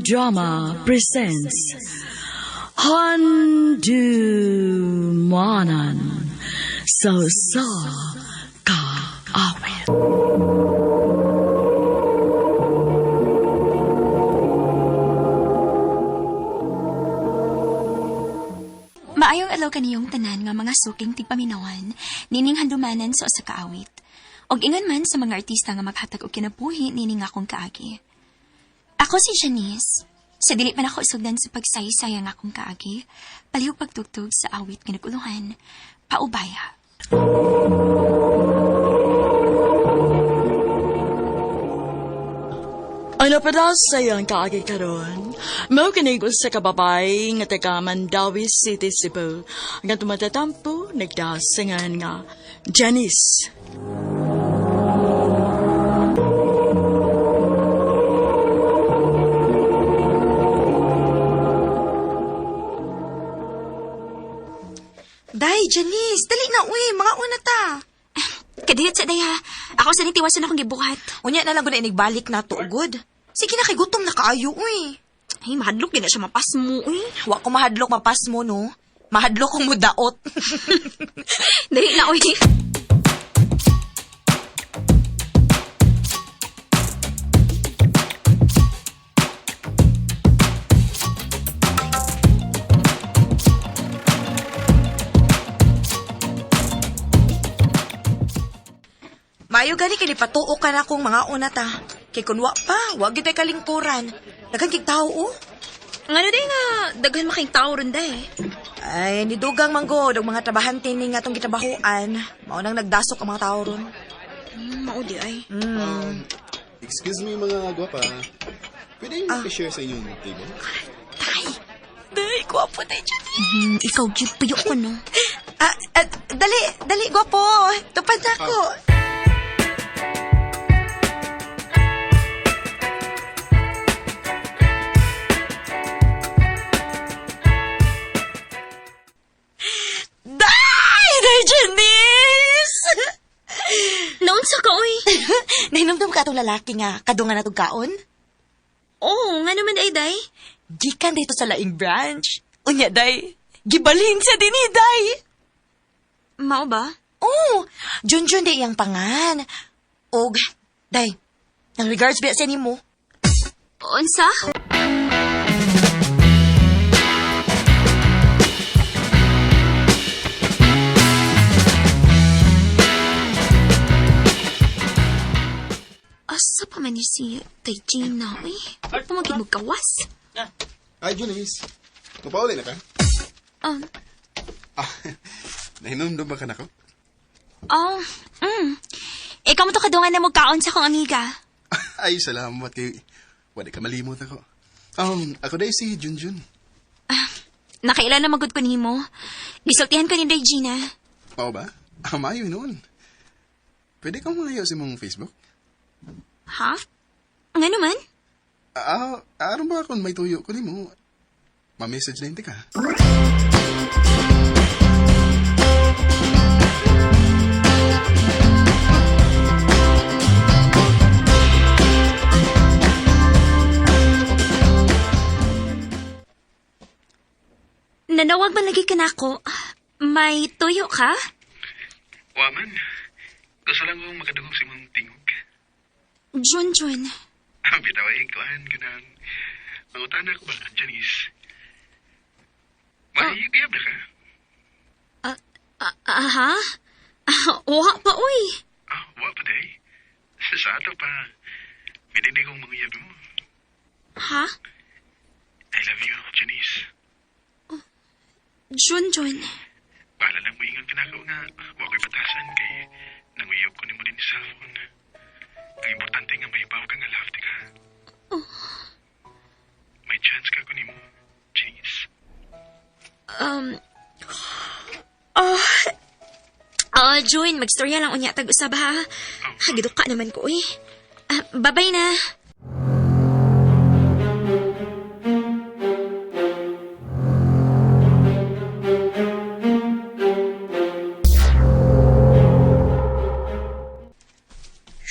Drama presents Handumanan sa Usa Ka Awit. Maayong adlaw kaniyong tanan nga mga suking tigpaminawan, nining handumanan sa usa ka awit. Og ingon man sa mga artista nga maghatag og kinabuhi nining akong kaagi. Ako si Janice. Sa dili pa nako sugdan sa pagsaysay ang akong kaagi, palihog pagtugtog sa awit nga naguluhan, paubaya. Ano pa daw sa iyang kaagi karon? Mao kini sa kababay nga taga Mandawi City, Cebu. Nga tumatatampo, nagdasingan nga Janice. Day, Janice, dali na uy, mga una ta. Kadiyot sa daya, ako sa nitiwasan akong gibuhat. Unya na lang ko na inigbalik na to, good. Sige na kay gutom na kaayo uy. Ay, mahadlok din na siya mapasmo, uy. Wa ko mahadlok mapas mo no. Mahadlok kong mudaot. Dali na, uy. Maayo gani kay patuo ka na kong mga una ta. Kay kun wa pa, wa gyud tay kalingkuran. Daghan kig tao oh. Ngano day nga, daghan making tao ron day. Ay, nidugang manggod og mga trabahante ni nga atong gitrabahoan. Mao nang nagdasok ang mga tao ron. Mao di ay. Excuse me mga gwapa. Pwede yung share sa inyong table? Tay, Day, gwapo day, Janice. Ikaw gyud payo ko no. Ah, ah, dali, dali, gwapo. Tupad na ako. Day! Day, Janice! Naunsa ka oy? Nahinumdum ka atong lalaki nga, kadungan na kaon? Oo, nga naman ay day. Gikan dito sa laing branch. Unya, day. Gibalhin siya din eh, day. Mao ba? Oh, Junjun day iyang pangan. Og, day, nang regards ba siya nimo? Unsa? Asa pa man ni si Tay Gina, uy? Pumagid mo gawas. Ay, Janice. Mapauli na ka? Ah, nahinumdum ba ka na ko? Oh, Ikaw mo to kadungan na magkaon sa akong amiga. Ay, salamat kay... Wala ka malimot ako. Ako day si Junjun. Nakailan na magod ko nimo. Gisultihan ko ni Day Gina. Mao ba? Ah, maayo noon. Pwede kang malayo sa imong Facebook? Ha? Nga naman? Ah, aron ba kung may tuyo ko nimo? Ma-message na hindi ka. Nanawag man lagi ka na ako. May tuyo ka? Waman. Gusto lang kong makadungog sa imong tingog. Junjun. Bitaw ay kuan kanang mangutana ko ba, Janice? May uyab na ka? Ah, aha? Ah, wa pa, uy. Ah, wa pa day. Sa ato pa. Pwede di kong manguyab mo. Ha? I love you, Janice. Junjun. Bahala lang moingon ka nako nga wa ko'y batasan kay nanguyab ko nimo din sa cellphone. Ang importante nga may ka nga love di ka. May chance ka ko nimo, Janice. Oh. Oh, Jun, magstorya lang unya tag-usab ha. Hagidok ka naman ko, uy. Ah, babay na.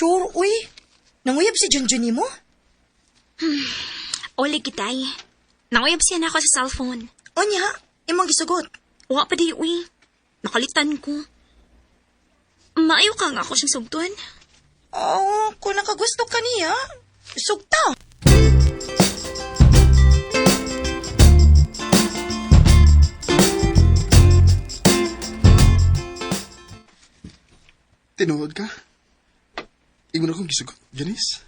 Sure, uy. Nanguyab si Junjun nimo? Oli kitay. Nanguyab siya na ako sa cellphone. Unya, imong gisugot. Wa pa di, uy. Nakalitan ko. Maayo ka nga ako siyang sugton. Oh, kung nakagusto ka niya, sugta. Tinuod ka? Ingon akong gisugot, Janice.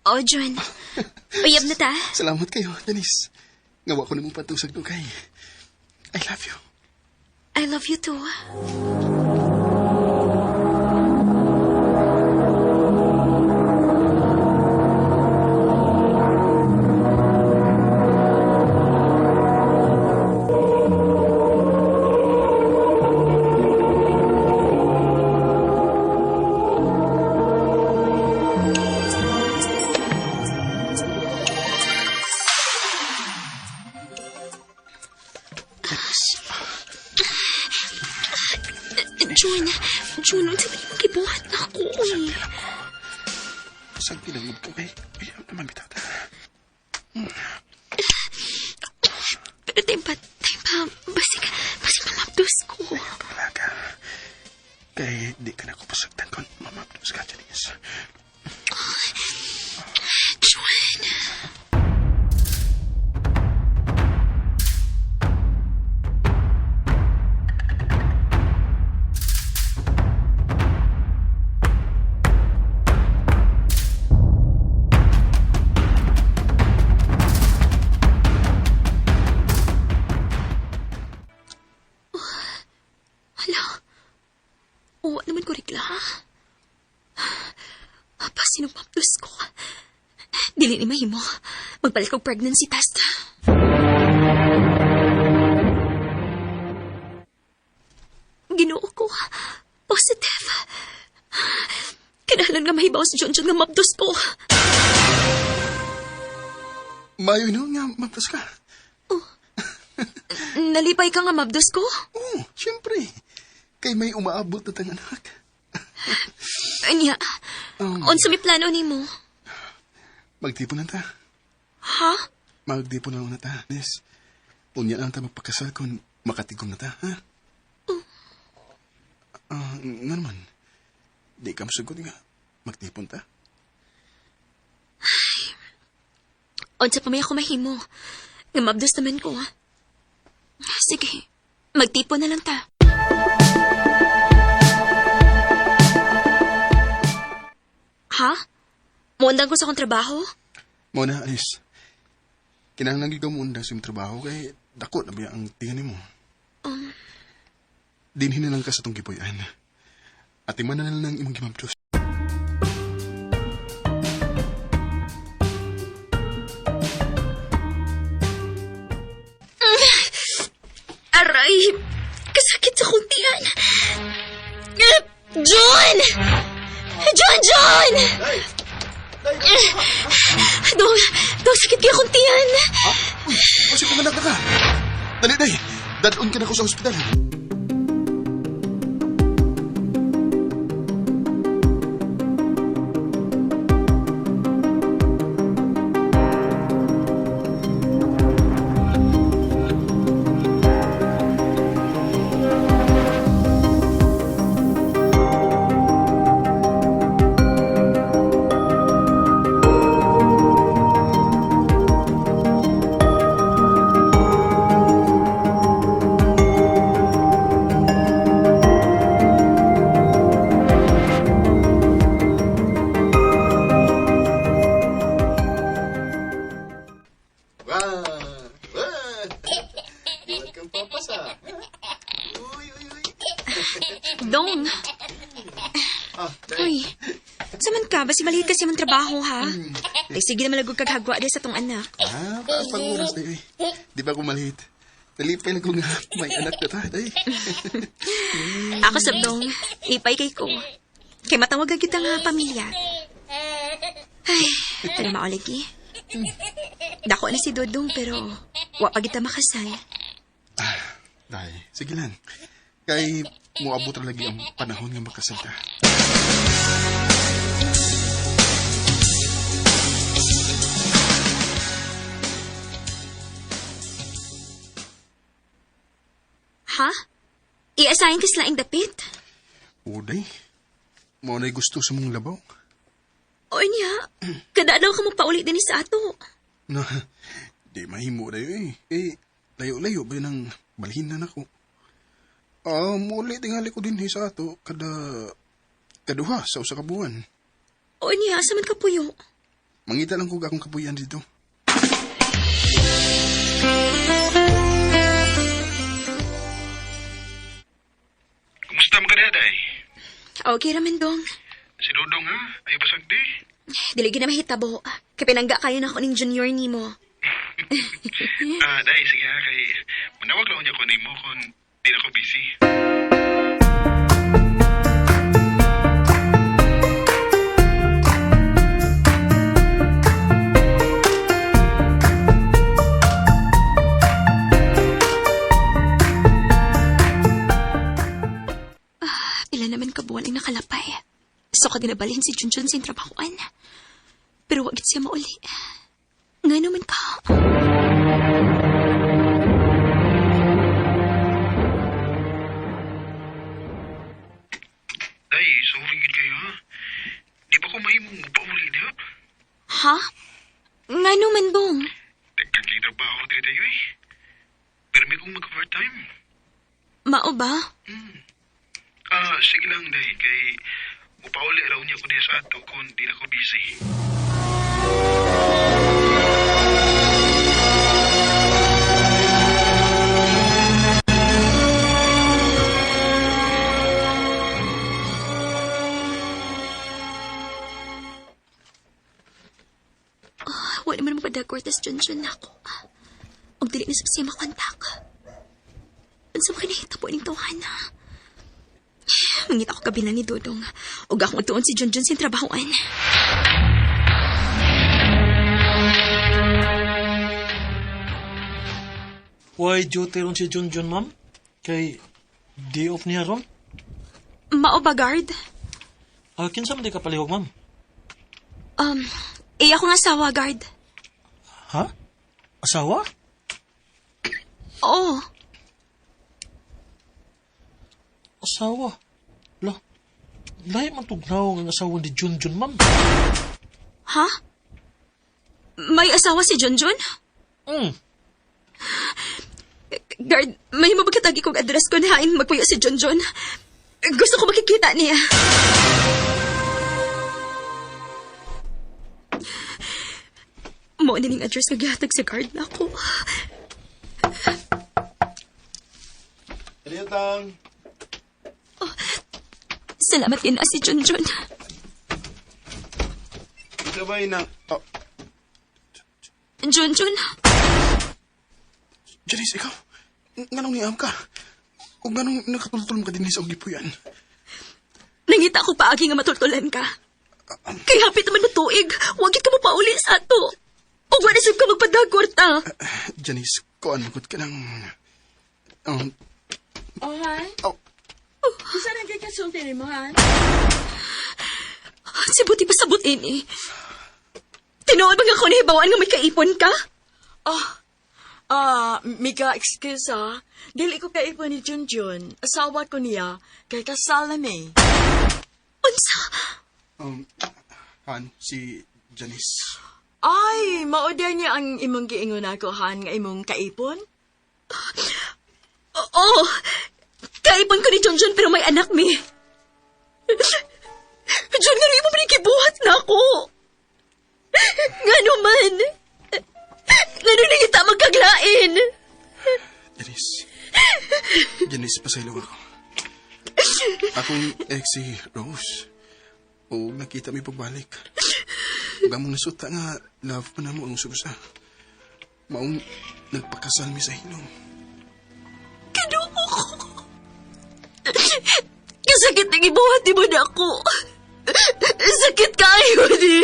Oh, John. Uyab na ta. Salamat kayo, Janice. Ngawa ko namang patusag no kay. I love you. I love you too. John, John, unsa man imong gibuhat na ako, uy. Saan pinangod ko kay? Uyab naman bitaw ta. Pero time pa, basig, basig mamabdos ko. Wala ka. Kay di ka na ko pasagtan kung mamabdos ka, Janice. John. Hala. Uwa naman ko regla. Apa, sinumapdos ko. Dili ni mahimo. Magbalik og pregnancy test. Ginoo ko. Positive. Kinahanglan nga mahibaw si John John nga mapdos ko. Mayo no nga mabdos ka. Nalipay ka nga mabdos ko? Oo, siyempre. Kay may umaabot na tang anak. Anya, unsa may plano nimo? Magtipon na ta. Ha? Magtipon na una ta, Nis. Unya lang ta magpakasal kung makatigom na ta, ha? Nga naman. Di ka masugot nga. Magtipon ta. Unsa pa may ako mahimo? Nga mabdos naman ko, ha? Sige, magtipon na lang ta. Ha? Muundang ko sa akong trabaho? Mona, Anis. Kinahanglan gyud ka muundang sa imong trabaho kay dako na ba ang tingin nimo. Dinhin na lang ka sa tong gipuy-an. At iman na lang imong gimabdos. Aray! Kasakit sa kuntian! John! John! John! Dong, dong, sakit kaya kuntian. Uy, kasi pumanak na ka. Dali, day. Dadun ka na ko sa ospital. Wow! Iwan kang papasa. Uy, uy, uy. Dong. Uy, saman ka? Basi maliit kasi mong trabaho, ha? Ay, sige na malagog kag hagwa di sa tong anak. Ah, pang oras na eh. Di ba ako maliit? Nalipay lang ko nga may anak na ta. Ay. Ako sa dong, ipay kay ko. Kay matawag kita nga pamilya. Ay, pero mauligi. Dako na si Dodong pero wa pa kita makasal. Day, sige lang. Kay moabot ra lagi ang panahon nga makasal ta. Ha? I-assign ka sa laing dapit? Uday, mao na'y gusto sa mong labaw. O niya, kada adlaw ka mo pauli din sa ato. Na, di mahimo dayo eh. Eh, layo-layo ba yun ang balhinan ako? Ah, muli tingali ko din sa ato kada kaduha sa usa ka buwan. O niya, asa man ka puyo? Mangita lang ko akong kapuyan dito. Kumusta man ka day? Okay raman dong. Si Dodong ha? Ay basag di. Dili gyud na mahitabo. Kay pinangga kayo na ako ning junior nimo. Ah, day, sige ha, kay manawag lang niya ko nimo kung di na ko busy. Pila naman ka buwan ang nakalapay. So ka ginabalhin si Junjun sa trabahoan. Pero wag siya mauli. Nga naman ka. Day, sorry gid kayo ha. Di ba ko mahimong mupauli diha? Ha? Nga naman dong. Daghan kay trabaho diri tayo eh. Pero may kong mag-overtime. Mao ba? Ah, sige lang day, kay mupauli raw niya ko diha sa ato kung di na ko busy. Wala man mapadagortas Junjun nako. Og dili na sa siya makontak. Unsa man kinahitabo ning tawhana? Mangita ko kabilang ni Dodong. Og akong tuon si Junjun sa trabahoan. Why duty ron si Junjun, ma'am? Kay day off niya ron? Mao ba, guard? Ah, kinsa man di ka palihog, ma'am? Iya akong asawa, guard. Ha? Asawa? Oo. Asawa? La, lahi man tugnaw ang asawa ni Junjun, ma'am. Ha? May asawa si Junjun? Mm. Guard, may mabagkatagi kong address ko na hain magpuyo si Junjun. Gusto ko makikita niya. Mo na ning address nga gihatag sa guard na ako. Tang. Oh, salamat din na si Junjun. Sabay na. Oh, Junjun, Janice, ikaw. Nganong niam ka? O nganong nakatultol mo ka din sa gipuyan? nangita ko paagi nga matultulan ka. Kay hapit naman na tuig, wag ka mo pauli sa ato. O wala sab ka magpadagorta. Janice, kuan magod ka ng... Oh, Han? Oh. Isa na kay kasulti ni mo, Han? Si buti pa sabot ini. Tinuod ba nga ako nahibawan nga may kaipon ka? Oh, ah, Mika, excuse ah. Dili ko kaipon ni Junjun. Asawa ko niya, kay kasal na mi. Unsa? Han, si Janice. Ay, maodya niya ang imong giingon ako, Han, nga imong kaipon? Oo. Kaipon ko ni Junjun pero may anak mi. Jun, nga imo pinikibuhat na ako. Nga naman. Nga nang kita magkaglain. Janice. Janice, pasaylo ako. Akong ex si Rose. O nakita mi pagbalik. Ug among nasuta nga love pa namo ang susa. Maong nagpakasal mi sa hilom. Kinuko ko. Kasakit ng ibuhat ni mo na ako. Sakit kayo ni.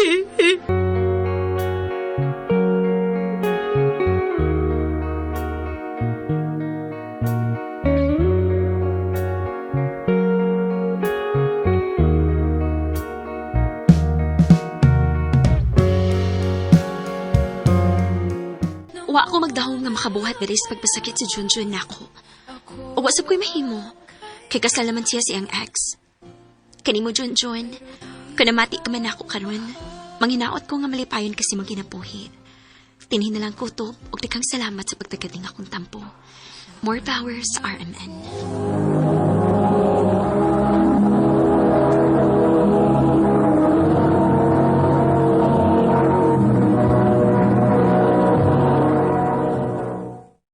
Wa ko magdahong nga makabuhat diri sa pagpasakit si Junjun nako. Ug wa sab ko'y mahimo. Kay kasal naman siya sa iyang ex. Kanimo John John, kung namati ka man ako karon, manghinaot ko nga malipayon kasi imong kinabuhi. Tinhi na lang kutob ug daghang salamat sa pagtagad ning akong tampo. More power sa RMN.